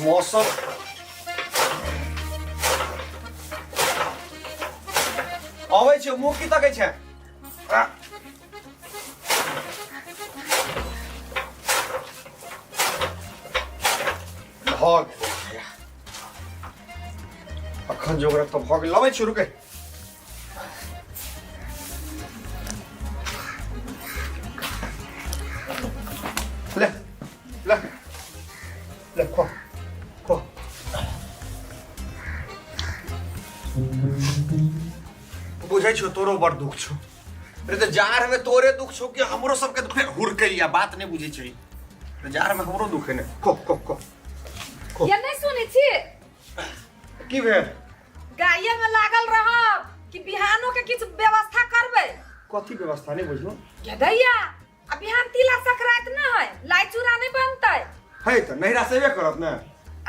मौसम अबै छै मुँह की तकै छै आ। भऽ गेलै अखन जोगरक तऽ भऽ गेल लबै छी रुकै ले ले ले खो खो बुझै छौ तोरो बड़ दुख छौ रे तऽ जाड़ में तोरे दुख छौ कि हमरो सबके दुख हुड़कैया बात नहीं बुझै छै तऽ जाड़ में हमरो दुख है ने खो खो खो खो ये नहीं सुनै छी की भेल गाये में लागल रहब कि बिहानो के किछु व्यवस्था करबै कथी व्यवस्था नहीं बुझलहुँ गदैया आ बिहान तिला संक्रांति न है लाई चूड़ा नहीं बनतै है तऽ नैहरा से एबे करत ने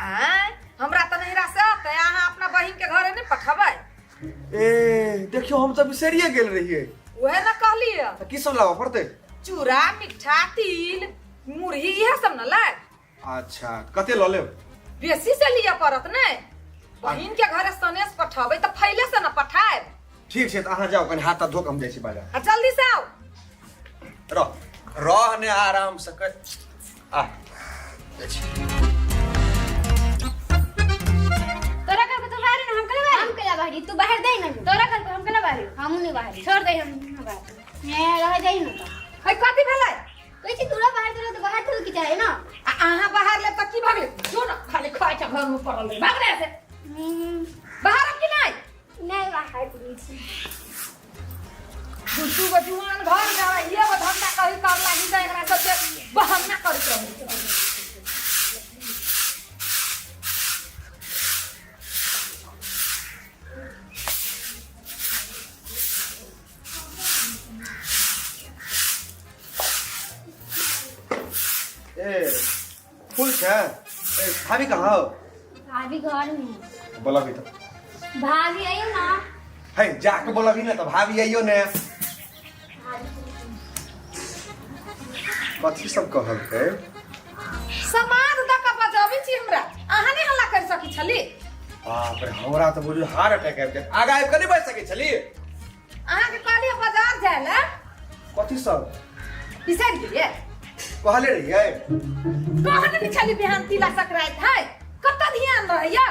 आँय हमरा तऽ नैहरा से अतै अहाँ अपना बहिन के घरे नहीं पठबै ए देखियो हम तऽ बिसरिए गेल रहियै उहे न कहलियै तऽ की सब लाबऽ पड़तै चूड़ा मिठा तिल मुरही इहे सब न लायब अच्छा कते लऽ लेब बेसी से लिअ पड़त ने बहिन के घरे सनेस पठाबै तऽ फैले से न पठायब ठीक छै तऽ अहाँ जाउ कनि हाथ ताथ धो कऽ हम जाइ छी बाजार आ जल्दी से आउ रह रह ने आराम से कर आ जाइ छी तोरा घर के तो बाहर ना हम कला बाहर हम केला बाहरी तू बाहर दे ना तोरा घर के हम कला बाहर हम नहीं बाहरी छोड़ दे हम ना बाहर मैं रह जाई ना तो है कथी भेलै कहै छी तोरा बाहर तोरा तो बाहर तो की चाहे ना आ अहाँ बाहर लेब तऽ की भऽ गेलै जो ने खाली खाइ छै घरमे पड़ल रही भाग रे से बाहर आब कि नहि नहीं बाहर नहीं छी दू दू गो जुआन घर में रही एगो धंधा कही कर लागी तऽ एकरा सबके बहाना करैत रहू ए फूल छै ए भाभी कहाँ हो भाभी घर में है। बोलबी तऽ भाभी आइयो ना है जाके बोलबी ने तऽ भाभी अइयो ने भाभी कथी सब कहलकै समाज दऽ कऽ बजबै छी हमरा अहाँ नहि हल्ला करि सकै छली बाप रे हमरा तऽ बुझू हार्ट अटैक आबि गेल आगा आबि कऽ नहि बाजि सकै छली अहाँके कहलियै बाजार जाय लए कथी सब बिसरि गेलियै कहले रहियै कहने नहि छली बिहान तिला संक्रांति है कतऽ ध्यान रहैया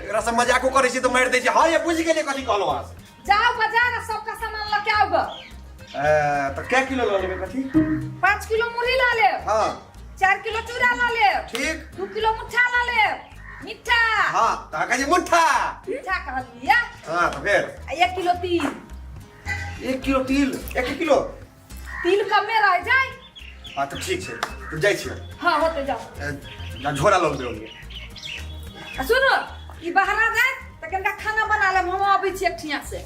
एकरा सब मजाको करै छी तऽ मारि दै छै हँ ये बुझि गेलियै कथी कहलहुँ अहाँ से जाओ बाजार आ सबका सामान लऽ के आउ गऽ तऽ कै किलो लऽ लेबै कथी 5 किलो मुरही लऽ लेब हँ 4 किलो चूड़ा लऽ लेब ठीक 2 किलो मुठ्ठा लऽ लेब मिठ्ठा हँ तऽ अहाँ कहै छी मुठ्ठा मिठ्ठा कहलियै हँ तऽ फेर आ 1 किलो तिल 1 किलो तिल 1 किलो तिल कमे रह जाय हँ तऽ ठीक छै तऽ जाइ छियै हाँ होते जाओ झोरा लऽ लेबै ओन्हिए आ सुनो ई बहरा जाय तऽ कनिका खाना बना लेब हम अबै छी एक ठिया से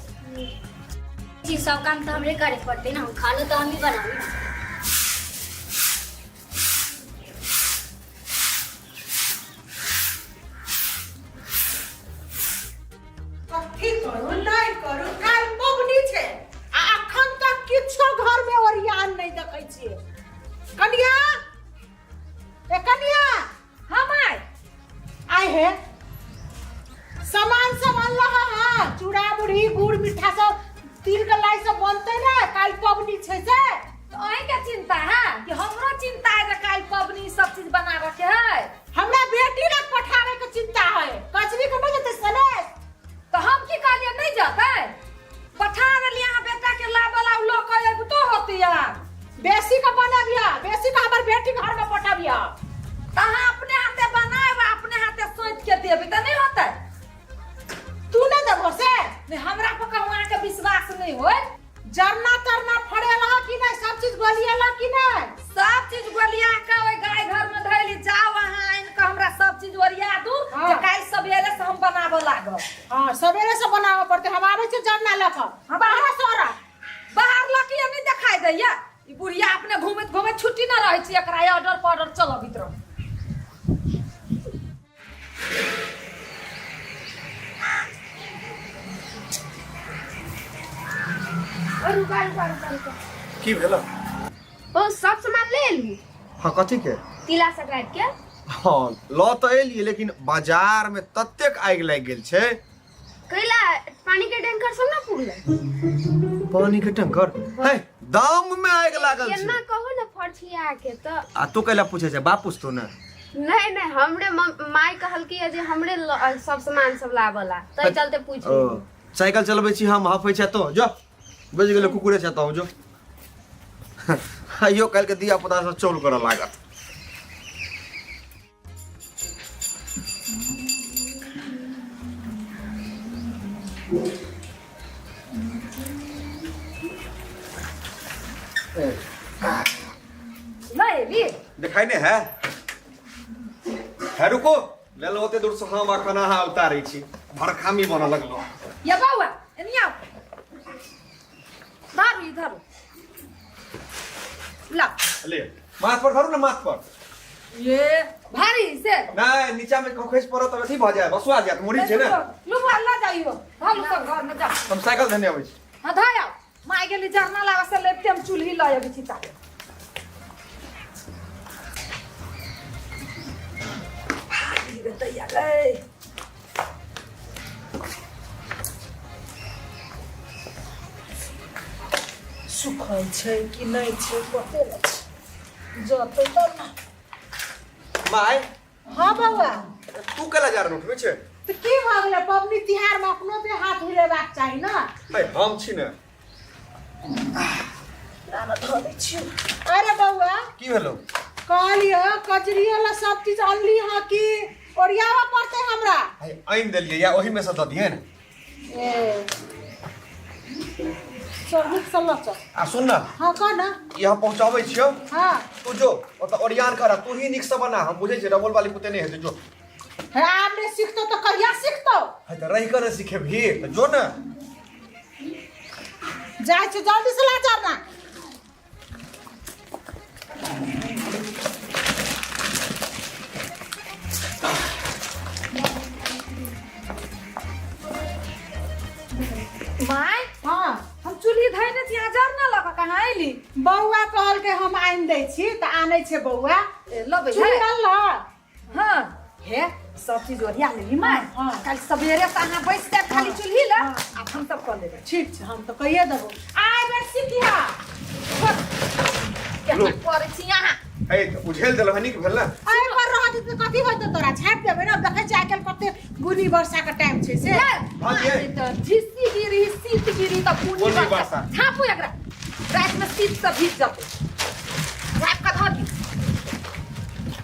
जी सब काम तो हमरे करे पड़ते ना हम खानो तो हम ही बनाबी ना कथी करू नहि करू काल्हि पबनी छै आ अखन तक किछो घरमे ओरियान नहि देखै छियै कनिया ए कनिया हाँ माय आइ हे सामान सब अनलह हँ चूड़ा मुरही गुड़ मिठा सब तिल के लाई सब बनतै ने काल्हि पबनी छै से तो अहीं के चिंता है कि हमरो चिंता है जे काल्हि पबनी सब चीज बनाबऽ के है हमरा बेटी लग पठावे के चिंता है कचरी के नहीं जेतै सनेश तो हम की कहलिए नहीं जतै पठा देलिए अहाँ बेटा के लाबऽ ला लऽ कऽ अबितो होती यार बेसी के बनबिया बेसी के हमर बेटी घर में पठबिया तऽ अहाँ अपने हाथे बनायब आ अपने हाथे सोचि के देबै तऽ नहीं होतै तू नहीं देबो से नहीं हमरा पर कहूँ अहाँके विश्वास नहीं होय जरना तरना फड़ेला कि नहीं सब चीज गोलिएला कि नहीं सब चीज गोलिया के ओहि गाय घर में धैली जाओ अहाँ आनि के हमरा सब चीज ओरिया दू हाँ। जे काल्हि सवेरे से हम बनाबऽ लागब हाँ सवेरे से बनावे पड़ते हम आबै छी जरना लऽ कऽ हाँ। बाहर सोरा बाहर लऽ के नहि देखाई दैया ई बुढ़िया अपने घूमैत घूमैत छुट्टी न रहै छी एकरा ऑर्डर पर ऑर्डर चलबैत रहू रुका रुका रुका रुका की भेल ओ सब सामान ले एलही हँ कथी के तिला संक्रांति के हँ लऽ तऽ एलियै लेकिन बाजारमे ततेक आगि लागि गेल छै। कैला पानी के टैंकर सब ना पुगलै? पानी के टैंकर है दाम में आगि लागल छै। केना कहू ने फरछिया के तऽ। आ तू कैला पूछे छै बाप पूछतो ने। नहीं नहीं हमरे माय कहलकी है जे हमरे सब सामान सब लाबला तै चलते पूछ। ओ साइकिल चलबै छी हम हफै छै तो जो बुझि गेलै कुकुरे छै तो जो आइयो काल्हि के धिया पुता सब चौल करऽ लागत। नहीं एली देखाई नहीं है है रुको ले लो ओते दूर से हम अखन अहाँ उतारै छी भरखामी बनऽ लगलो। ये बौआ एनी आओ धरू ई धरू ला ले माथ पर धरू ने माथ पर। ये भारी से नहीं नीचा में खस पड़त तऽ अथी भऽ जायत बसुआ जायत मुड़ी छै ने। लू बुआ ला जाइयो धरू सब घर में जा। हम साइकिल धने अबै छी। हाँ धर आओ माय गेली जरना लावा से लेते हम चूल्ही लऽ अबै छी ताबे। भारी रे दैया रे। सुखल छै कि नहि छै पते नहि छै जतै तब ने। माय हाँ बौआ तू केला जा उठबै छै? तऽ की भऽ गेलै पबनी तिहारमे अपनो देह हाथ हिलेबाक चाही ने। है हम छी ने। धऽ दै छियौ। अरे बौआ की भेलौ? कहलियौ कजरी वाला सब चीज अनली हँ कि ओरियाबऽ पड़तै हमरा? है आनि देलियै या ओहिमे से दऽ दियै ने। ए चल नीक से लऽ चल। आ सुन ना हाँ कह ना। यहाँ पहुँचाबै छियौ। हाँ तू जो ओतऽ ओरियान कर तू ही नीक से बना हम बुझै छियै रबोल वाली पुते नहि हेतै जो। हे आब नहि सिखतौ तऽ कहिया सिखतौ? है तऽ रहि कऽ ने सिखेबही तऽ जो ने। जाइ छी जल्दी से ला चल ना। माय हाँ हम चूल्ही धैने छी अहाँ जरना लऽ कऽ कहाँ अयली? बौआ कहलकै हम आनि दै छी तऽ आनै छै बौआ। ए, लबै चूल्ही है अनलह? हाँ हे सब चीज ओरिया लेली माय। हाँ। काल्हि सवेरे से अहाँ बैस जायब खाली चूल्ही लग हाँ। आ हम सब कऽ लेबै। ठीक छै हम तऽ कहिए देबौ आइ बेर सिखिहा। केना करै छी अहाँ? है तऽ उझेल देलहुँ हँ नीक भेल ने। एहि पर रहत तऽ कथी होतौ तोरा? छापि देबै ने। देखै छियै आइ काल्हि कते बुनी वर्षा के टाइम छै से। भऽ गेल। तऽ झिस्सी गिरी शीत गिरी तऽ बुनी बुनी वर्षा। वर्षा। झाँपू एकरा रातिमे शीत से भीज जेतै। झाँपि कऽ धऽ दी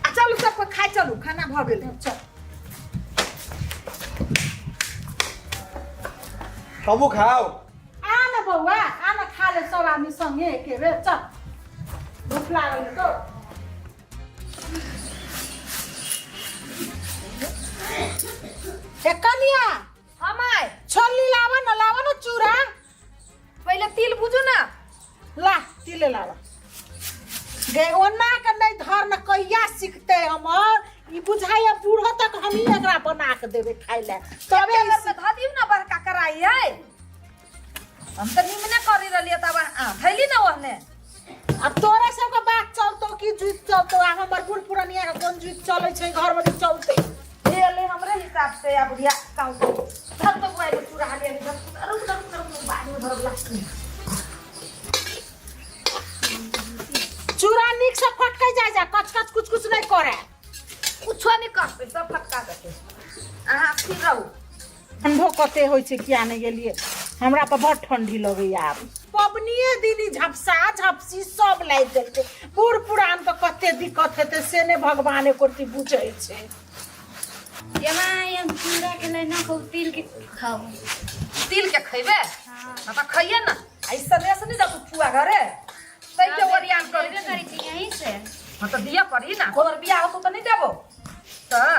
आ चलू सबके खाइ चलू खाना भऽ गेलै। चल हमहूँ खाउ। आ न बौआ आ न खा ले सब आदमी संगे एके बेर। चल भूख लागल हेतौ। ए कनिया हाँ माय छोलनी लावा न लावा न चूड़ा। पहिले तिल भुजू ना। ला तिले लावा गे ओना के नहीं धर न कहिया सिखते हमर ई बुझाइया बूढ़ो तक हम ही एकरा बना के देबै खाइ ले तबे ई में धऽ दियौ ना बड़का कराई है। हम तऽ निमने करी रहलियै तब आ धैली ना ओहने। अब तोरा सबके बात चलतो कि जुइत चलतो आ हमर बूढ़ पुरनिया के कोन जुइत चलै छै घर में चलते। ले हमरे हिसाब से आ बुढ़िया कहू धर तो बुआ चूड़ा ले रुक रुक रुक रुक बाद में धरब लास्ट में। चूड़ा नीक से फटकै जाय जा कच कच कुछ कुछ नहीं करे। कुछो नहीं करते सब फटका देते अहाँ स्थिर रहू। ठंडो कते होइ छै किया नहि गेलियै हमरा पर बड़ ठंडी लगैया आब। पबनिए दिन ई झपसा झपसी सब लागि देलकै बूढ़ पुरान के कते दिक्कत हेतै से नहि भगवान एको रत्ती बुझै छै। ये माय हम चूड़ा के ले ना खाऊ तिल के खाऊ। तिल के खैबे? हाँ तऽ खैये ना। आ ई सनेस नहि जातू फुआ घरे तै के ओरियान करै देबे करै छी यहीं से। हाँ तऽ दिअ पड़ी ना तोहर बियाह होतौ तऽ नहि देबौ तऽ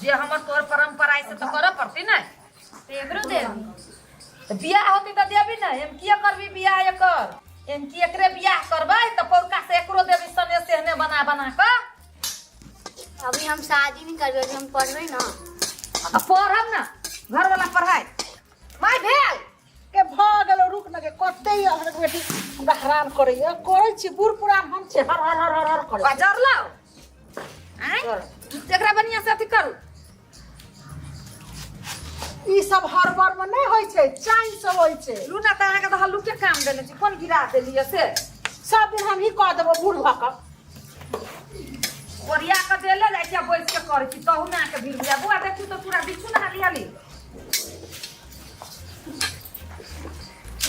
जे हमर तोहर परंपरा है से तऽ करऽ पड़तै ने। तऽ एकरो देबी? तऽ बियाह होतै तऽ देबी ने। एम किया करबी बियाह एकर? एम की एकरे बियाह करबै तऽ पौरका से एकरो देबी सनेस एहने बना बना कऽ। अभी हम शादी नहीं करबै अभी हम पढ़बै ना। आ पढ़ब ना घर वाला पढ़ाई माय भेल के भऽ गेलो रुक न के कते अहाँके बेटी हमरा हैरान करैया करै छी बूढ़ पुरान हम छी हर हर हर हर हर करै। बाजार लाओ। आँय एकरा बढ़िया से अथी करू। ई सब हड़बड़ में नहीं होइ छै, चाइन से होइ छै। लू ना तऽ अहाँके तऽ हल्लुके काम देने छी, कोन गिरा देलियै से? सब दिन हम ही कऽ देबो बूढ़ भऽ कऽ। ओरिया कऽ देले जाइ छी आ बैस के करै छी, तहू ने अहाँके भीड़ बुझा। बौआ देखू तऽ पूरा बिछू ने हाली हाली,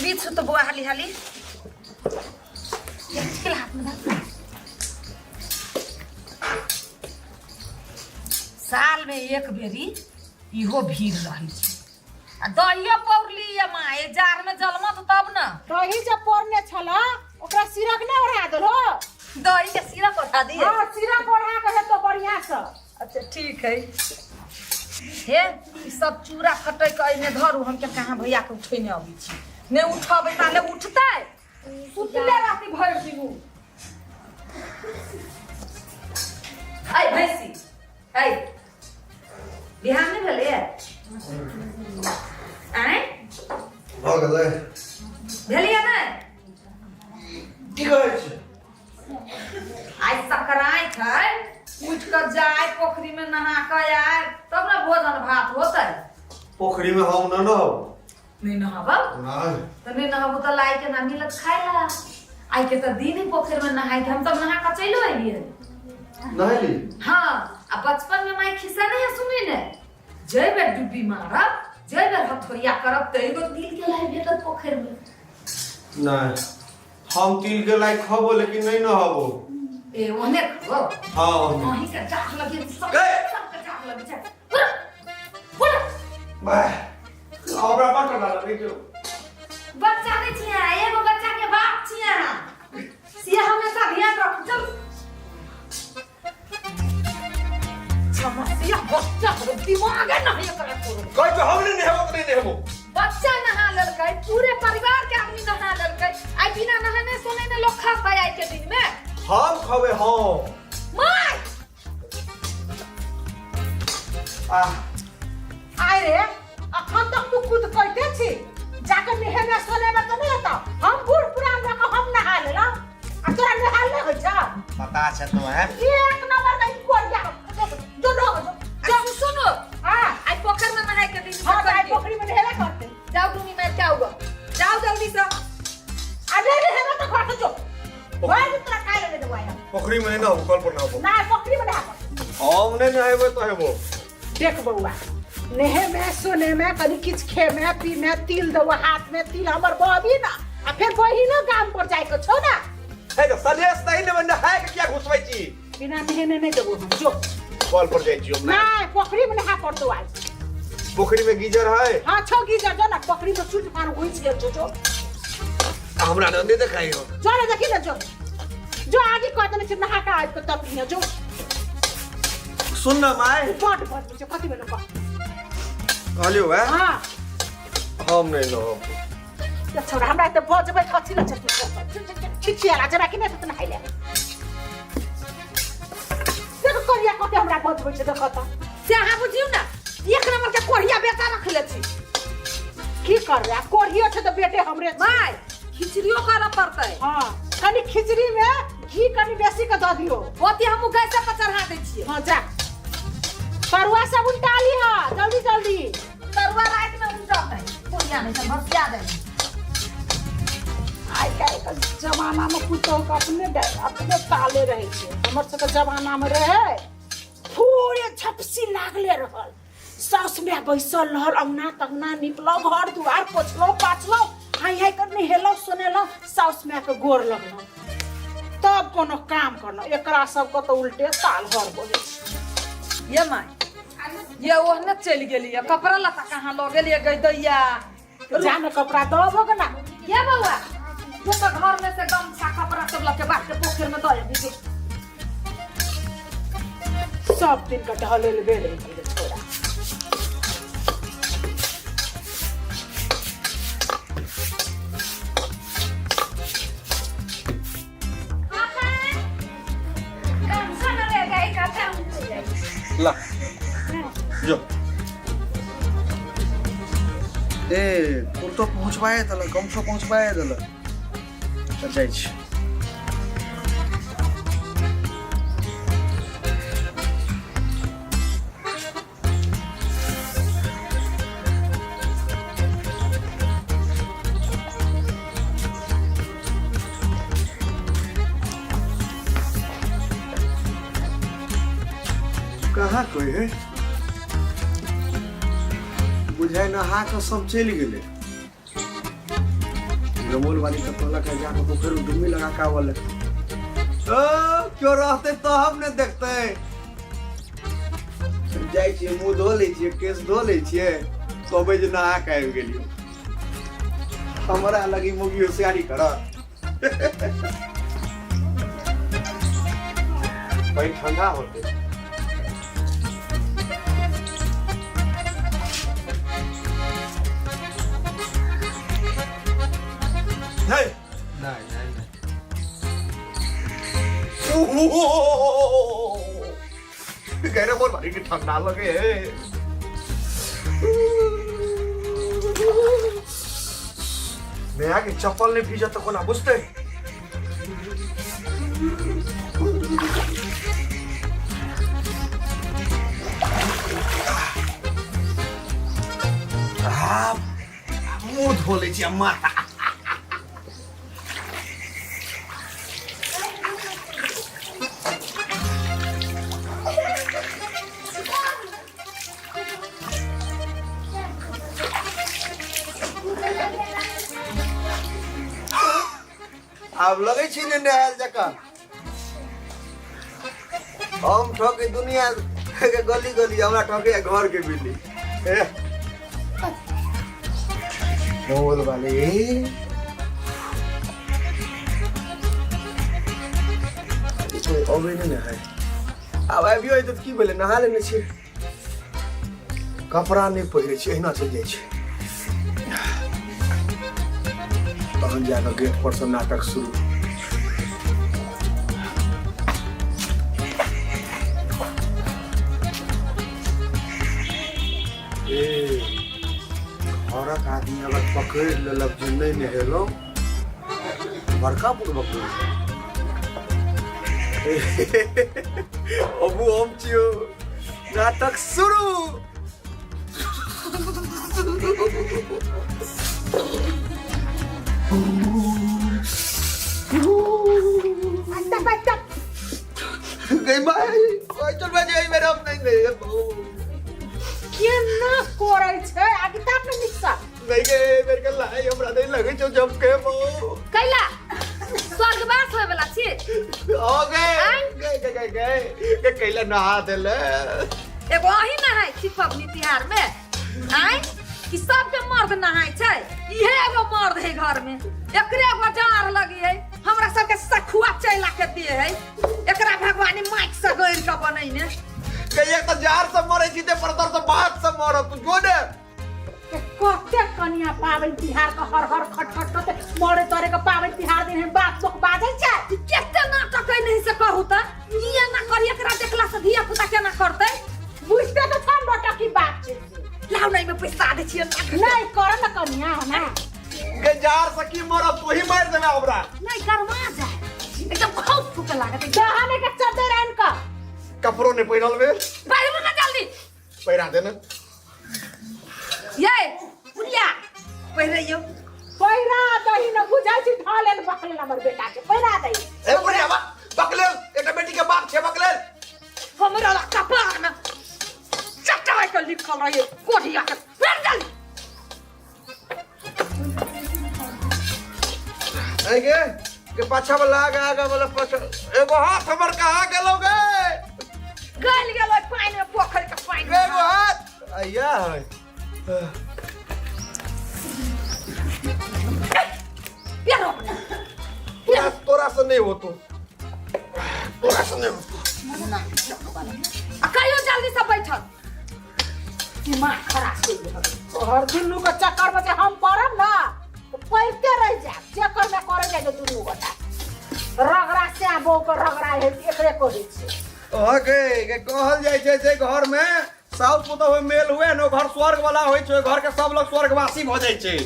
बिछू तऽ बौआ हाली हाली। हाथमे धर। साल में एक बेरी इहो भीड़ रहै छै आ दहियो पौरली ये माँ, ए जाड़ में जलमत तब न। दही जब पौरने छल ओकरा सिरक नहि ओढ़ा देलहो? दही के सिरक ओढ़ा दिए? हाँ, सिरक ओढ़ा के हेतो बढ़िया से। अच्छा ठीक है। हे ई सब चूड़ा फटक के एहिमे धरू, हम के कहाँ भैया के उठेने अबै छी। नहि उठबै ताले उठतै, सुतले रहती भरि दिन उ। ऐ भैंसी, ऐ बिहान नहि भेलै? आँय भऽ गेलै। भेलियै नहि? की कहै छी? आइ सकराइत है, उठि कऽ जाय पोखरि में नहा कऽ आय तब ने भोजन भात होतै। पोखरी में हम न नहब। नहि नहबब? नहि। तऽ नहि नहबू तऽ लाइ के ना मिलत खाय ला। आइ के तऽ दिन ही पोखरि में नहाय के, हम सब नहा कऽ चलि अयलियै। नहेली? हाँ, आ बचपन में माय खिस्सा नहीं है सुनी ने, जय बेर डुब्बी मारब, जय बेर हथोरिया करब तऽ एगो तिल के लाइ भेटत पोखरि में। नहि, हम तिल के लाइ खबो लेकिन नहीं नहबो। ए ओहने खबो? हाँ ओहने। अहीं के जात लगे सब। गए। सबके जात लगे छै। उठ, उठ। बाह, हमरा बड़ ठंडा लगै छौ। बच्चा नहीं छियै अहाँ, एगो बच्चा के बाप छियै अहाँ, से हमेशा ध्यान रखू। चल समस्या बच्चा के दिमाग नहीं एकरा कोनो। कहै छौ हम नहि नहेबो तऽ नहि नहेबो। बच्चा नहा लेलकै, पूरे परिवार के आदमी नहा लेलकै, आइ बिना नहेने सोनेने लोग खा पाए आइ के दिन में? हम खबै हम। माय आह। आय रे, अखन तक तू खुद कहते छी जाके नहेबे सोनेबे तऽ नहि हेतौ। हम बूढ़ पुरान भऽ कऽ हम नहा लेलहुँ आ तोरा नहायल नहि होइ छौ? पता छै तो है। एक नंबर का ई कोरिया जो जो जो। आ सुनो। हाँ। आइ पोखर में नहाय के दिन। हाँ, तऽ आइ पोखरी में नहेबे करतै। जाओ डूमी मार के आओ, जाओ जल्दी से। आ नहीं नहेबे तऽ घर से जो, भरि दिन तोरा खाय लए नहि देबो आइ हम। पोखरी में नहि नहबो, कल पर नहबो। नहि, पोखरी में नहा। हम नहि नहेबै तऽ हेबो। देख बौआ, नहेमे सोनेमे कनि किछु खेमे पीमे, तिल देबो हाथमे, तिल हमर बहबी ने आ फेर बहिनो गाम पर जाइके छौ ने। हे तऽ सलेश नहीं लेबै, नहाय के किया घुसबै छी? बिना नहेने नहि देबो हम, जो। कल पर जाइ छी हम। नहि, पोखरी में नहा पड़तौ आज। पोखरी में गीजर है? हाँ छौ गीजर, जो ना, पोखरी में सुट फान घुसि गेल छौ, जो। आ हमरा नहि देखाइयो। जो ने, देखी ने, जो जो, आगे कह देने छी नहा के आबि के तब पीहे, जो। सुन न माय। बड बड छै, कथी भेलो कह। कहलियौ है। हाँ। हम नहीं नहब। ये छोरा, हमरा तऽ बजबै कथी लए छै तू? छिछियाला जरा कि नहि तऽ नहाय ले। देख करिया कते हमरा बजबै छै, देख तऽ। से अहाँ बुझियौ ने, एक नंबर के कोढ़िया बेटा रखले छी। की करबै आ, कोढ़ियो छै तऽ बेटे हमरे छै। माय खिचड़ियो करऽ पड़तै। हाँ, कनि खिचड़ी में घी कनि बेसी के दऽ दियौ। ओते हमहूँ गैसे पर चढ़ा दै छियै। हाँ जा, तरुआ सब उल्टा लिह जल्दी जल्दी। तरुआ राति में उल्टतै, कोढ़िया नहि छै, भसिया देबै। आइ काल्हिके जमानामे पुतोहुके अपने अपने ताले रहै छै। हमर सबके जमानामे रहै पूरे झपसी लागले रहल, साउस माय बैसल रहल, अंगना तंगना निपलहुँ, घर दुआर पोछलहुँ पाछलहुँ, हाइ हाइ कर नहेलहुँ सोनेलहुँ, साउस मायके गोर लगलहुँ, तब कोनो काम करलहुँ। एकरा सबके तऽ उल्टे ताल हर बजै छै। ये माय ये, ओहने चलि गेलियै, कपड़ा लत्ता कहाँ लऽ गेलियै गै दैया? जा ने, कपड़ा दऽ ना। ये बौआ, जो तो घर में से गमछा कपड़ा सब लऽ के बाट के पोखरि में दऽ अबही जो। सब दिन के टहले ले बेर गेल छोरा। गमछा न ले गई, कपड़ा उठ जाई। ला जो ए कुर्तो पहुँचबाए देलक, गमछो पहुँचबाए देलक, तऽ जाइ छी। कहाँ कोई है बुझाय नहा कऽ सब चलि गेलै। रमोल वाली तऽ कहलक है जाकऽ पोखरि में डुबकी लगा कऽ आवल। ओ क्यों रहते तो हम ने देखते। जाइ छियै, मुँह धो लै छियै, केश धो लै छियै, कहबै जे नहा कऽ आबि गेलियै। हमरा लगी मौगी होशियारी करत। पानि ठंडा होते। नहीं नहीं नहीं नहीं। गहरे बोल भारी के ठंडा लगे है। नया के चप्पल नहीं भीजत तो कोना बुझते। मुंह धो लै छी माथा। आब लगै छी ने नहायल जकाँ। हम ठके दुनिया के गली गली, हमरा ठके घर के बिल्ली। बोल वाले कोई अबै नहि ने है। आब आबियो तऽ की भेलै, नहा लेने छी, कपड़ा नहि पहिरै छी, एहिना चलि जाइ छी। तहन जाकऽ गेट पर से नाटक शुरू। ए घरक आदमी अगर पकड़ि लेलक जे नहि नहेलहुँ, बड़का बुड़बक। अबू हम छियौ, नाटक शुरू। गई भाई कोई चल बजे मेरा नहीं नहीं केना करै छै आगे ताप ने निकसा नहीं गे मेरे के लाई हमरा नहीं लगे छौ जम के बहु। कैला स्वर्गवास होय वाला छी हो गए गए गए गए गए के कैला नहा देले। एगो अही नहाय छी पबनी तिहार में आय कि सबके मर्द नहाय छै? इहे एगो मर्द है घर में, एकरे एगो डार लगी है। हमरा सबके सखुआ चैला के दे है, एकरा भगवानी माइक से गैर के बनैने। कहिया तऽ जार से मरै छी ते पर तर बात से मरब तू जो ने। कते कनिया पाबनि तिहार के हर हर खट खट कते मरे तरे के पाबनि तिहार दिन है बात लोक बाजै छै। ई केते नाटक है नहीं से कहू त ई एना करी, एकरा देखला से धिया पुता केना करतै? बुझते तऽ छम नटकी बात छै। लाउ नहीं में पैसा दे छियै। नहीं कर न कनिया ना के जार से की मरब, तू ही मार देना हमरा। नहीं गरमा जाए एकदम खौफ फूके लागत। दहने के चद्दर आन के कपड़ो नहीं पहिरल बे। पहिरू ना जल्दी पहिरा दे ना। ये बुढ़िया पहिरैयो। पहिरा दही न बुझाइ छी ढलेल बकलेल हमर बेटा के पहिरा दही। ए बुढ़िया बा बकलेल एकटा बेटी के बाप छै बकलेल। हमरा ला कपार में चटाई के लिखल रहे कोढ़िया के फेर जल्दी। ए गे के पाछा वाला आगा आगा वाला पाछा एगो हाथ हमर कहाँ गेलो गे? गल गेलो पानि में, पोखरि के पानि में। एगो हाथ अय्या है। तोरा तोरा से नहीं होतो, तोरा से नहीं होतो। आ कहियो जल्दी से बैठल दिमाग खराब हो गेल। तोहर दुनू के चक्कर में जे हम पड़ब ना तो पड़ते रह जाब, जे करबे करे जाय दुनू गोटा रगड़ा से बहू के रगड़ा है एकरे कहै छै। ओके के कहल जाइ छै जे घर में साउस पुतोह मेल हुए न घर स्वर्ग वाला होइ छै, घर के सब लोग स्वर्गवासी भ जाइ छै।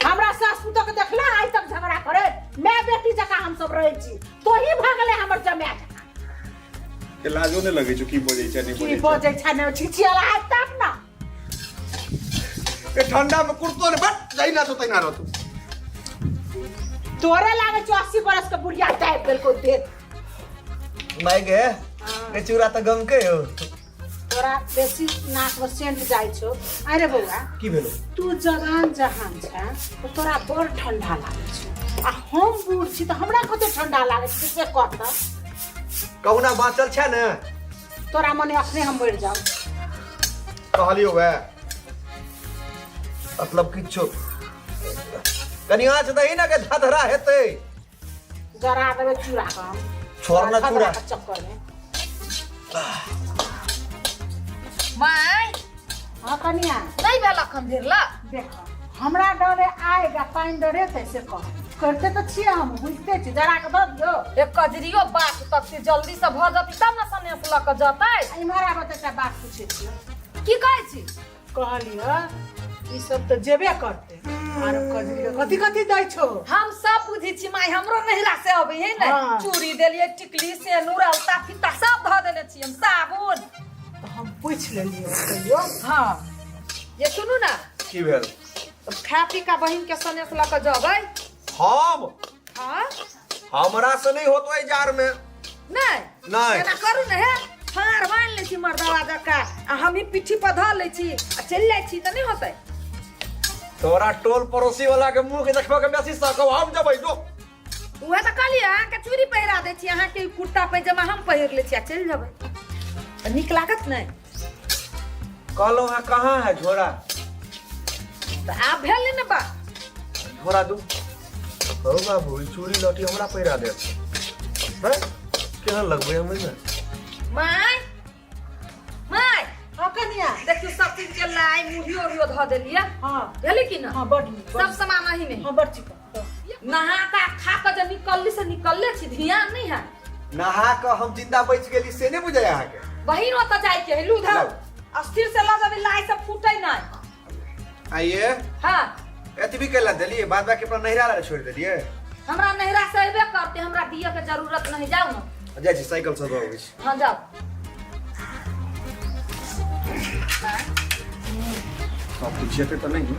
हमरा सास पुतोह के देखला आइ तक झगड़ा करे, मैं बेटी जकाँ हम सब रहै छी, तोही भगले हमर जमाय जकाँ। के लाजो नै लगै छौ की बजै छै नै की बजै छै? बजै छै ने छिछियाला है तब ना। ए ठंडा में कुर्तो ने बट जहिना छौ तहिना रहतौ। तोरे लागे छौ 80 बरस के बुढ़िया टाइप देलको देख। माय गे के चूड़ा तऽ गमकै हो। तोरा बेसी नाक में सेंट जाइ छौ। अरे बौआ, की भेलो? तू जवान जहान छ तऽ तोरा बड़ ठंडा लागै छौ, आ हम बूढ़ छी तऽ हमरा कते ठंडा लागै छै से कह तऽ। कहुना बाँचल छै ने? तोरा मने अखने हम मरि जाउ। कहलियो वएह मतलब किछो कनि आँच दही ने के धधरा हेतै। जरा देबै चूड़ा के हम। छोड़ ना चूड़ा। के चक्कर में। माय। हाँ कनिया। नहीं भेल अखन धरि ला। देख, हमरा डरे आएगा पानि डरे ते से कह करते तऽ छियै, हम बुझते छी, जरा के दऽ दियौ। एक कजरियो बात तक से जल्दी से भऽ जतै तब ने सनेस लऽ कऽ जतै। इम्हर आबऽ तऽ एकटा बात पूछै छियौ। की कहै छी? कहलियै ई सब तऽ जेबे करते, आरो कजरी कथी कथी दै छौ? हम सब बुझै छी माय, हमरो नहिरा से अबै है ने। हाँ। चूड़ी देलियै, टिकली, सेनुर, अलता फीता सब धऽ देने छी हम, साबुन। तऽ हम पूछि लेलियै कहियो। हाँ ये सुनू ना। की भेल? खा पी का बहिन के सनेस लऽ कऽ जबै। हम? हाँ। हमरा से नहीं होतो एहि जार में। नहीं? नहीं। एना करू ने हे, फाड़ बान्हि लै छी मर्दवा जकाँ आ हमही पिट्ठी पर धऽ लै छी आ चलि जाइ छी तऽ नहि होतै? तोरा टोल पड़ोसी वाला के मुंह के देखबा के बेसी सकब, हम जबै जो। उएह तऽ कहलियै, अहाँके चूड़ी पहिरा दै छी, अहाँके ई कुर्ता पैजामा हम पहिर लै छी आ चलि जेबै तऽ नीक लागत नहि? कहलहुँ है कहाँ है झोरा? तऽ आब भेल ने बात। झोरा दू। हौ बाबू, ई चूड़ी लहठी हमरा पहिरा देब हैं? केहन लगबै हम एहिमे? माय, माय। हाँ कनिया। देखियौ, सब चीज के लाई मुढ़ियो उढ़ियो धऽ देलियै। हाँ। भेलै कि ना? हाँ, बड नीक, बड सब सामान एही में। हाँ, बड चिकन। नहा कऽ खा कऽ जे निकलली से निकलले छी, ध्यान नहीं है। नहा कऽ हम जिंदा बचि गेली से नहि बुझाय अहाँके। बहिन ओतऽ जाइके है, लू धर। लाउ। अस्थिर से लऽ जेबै, लाई सब फूटे नहीं। आइए। हाँ। एतबी कैला देलियै, बाद बाकी अपना नहिरा लए छोड़ि देलियै। हमरा नहिरा से अयबे करते, हमरा दिअ के जरूरत नहीं, जाउ ना। जाइ छी, साइकिल से दऽ अबै छी। हाँ जाउ। सब किछु जेतै तऽ नहि।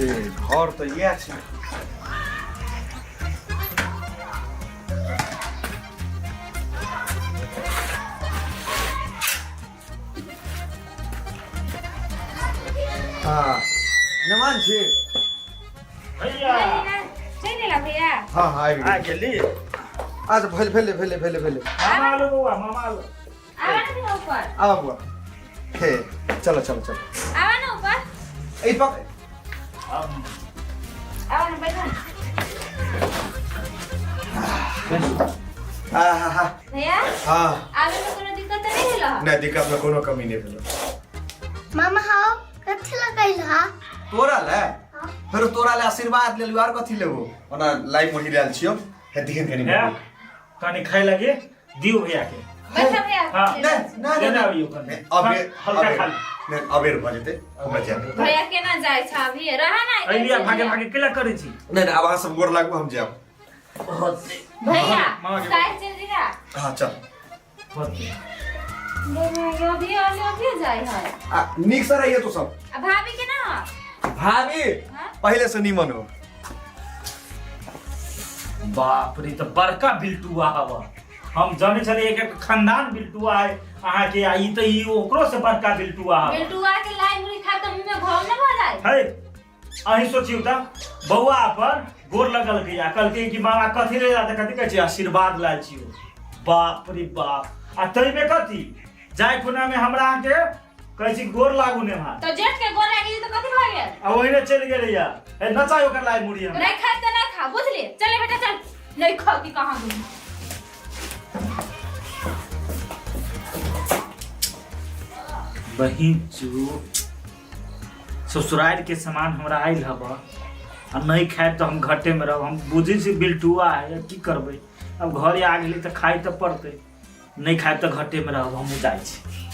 ए, घर तऽ इएह छै। हाँ, नमान छी। भैया। चलि एला भैया? हाँ हाँ, आबि आ गेली। गेली। अच्छा, भेल भेले भेले भेले भेले। मामा आलो बौआ, मामा आलो। आवा ना भैया ऊपर। आब बुआ, हे चलो चलो चलो। आवा ना ऊपर। ई पक हम आवा ना, बैठो। आ हा हा। भैया। हाँ। आवे में कोनो दिक्कत तऽ नहीं भेल? नहीं, दिक्कत में कोनो कमी नहीं भेलो। मामा, हम कथी लगैल हा? तोरा ले फेर तोरा ले आशीर्वाद लेलु, आर कथी लेबो? ओना लाई मुढ़ी लायल छियो, हे दिहन कनी। हे, कनी खाय लगे दियो भैया के। बैठो भैया। हाँ। नहीं नहीं। लेने नहीं। आबियो कनी। अबेर हल्का अबेर खा ले। नहीं, अबेर भऽ जेतै, हमरा जाय दे। भैया केना जाइ छ अभी, रहा ना। अइलिया भागे भागे केला करै छी? नहीं नहीं, आब अहाँ सब गोर लागू, हम जायब। भैया। मामा के- काहे चल दिया? हाँ चल। होते। भैया अभी आले, अभी जाइ है। आ नीक से रहिए तू सब। आ भाभी के ना? भाभी हाँ? पहले से नीमन हो। बाप रे, तऽ बड़का बिल्टुआ हवा। हम जानै छलियै एक एक खानदान बिल्टुआ है अहाँके, आ ई तऽ ई ओकरो से बड़का बिल्टुआ हवा। बिल्टुआ के लाई मुड़ी खा तऽ मुंह में घाव न भऽ जाय? है, अहीं सोचियौ तऽ बौआ अपन गोर लगलकै आ कहलकै कि मामा कथी ले तऽ कथी कहै छै, आशीर्वाद लायल छियौ। बाप रे बाप, आ ताहिमे कथी जाय खुना में हमरा अहाँके कहै छी गोर लागू ने भात। तऽ जेठ के गोर लागि गेल तऽ कथी भऽ गेल? आ ओहिने चलि गेलैया। ए नचाइ ओकर लाई मुड़ी हम। नहीं खाए तऽ नहीं खा, बुझली? चले बेटा चल, नहीं खा की कहाँ गई। बहिन चू, ससुराल के सामान हमरा आयल हब आ नहीं खायब तऽ हम घटे में रहब। हम बुझै छी बिल्टुआ है, की करबै? अब घर आ गेली तऽ खाइ तऽ पड़तै, नहीं खायब तऽ घटे में रहब। हमहूँ जाइ छी।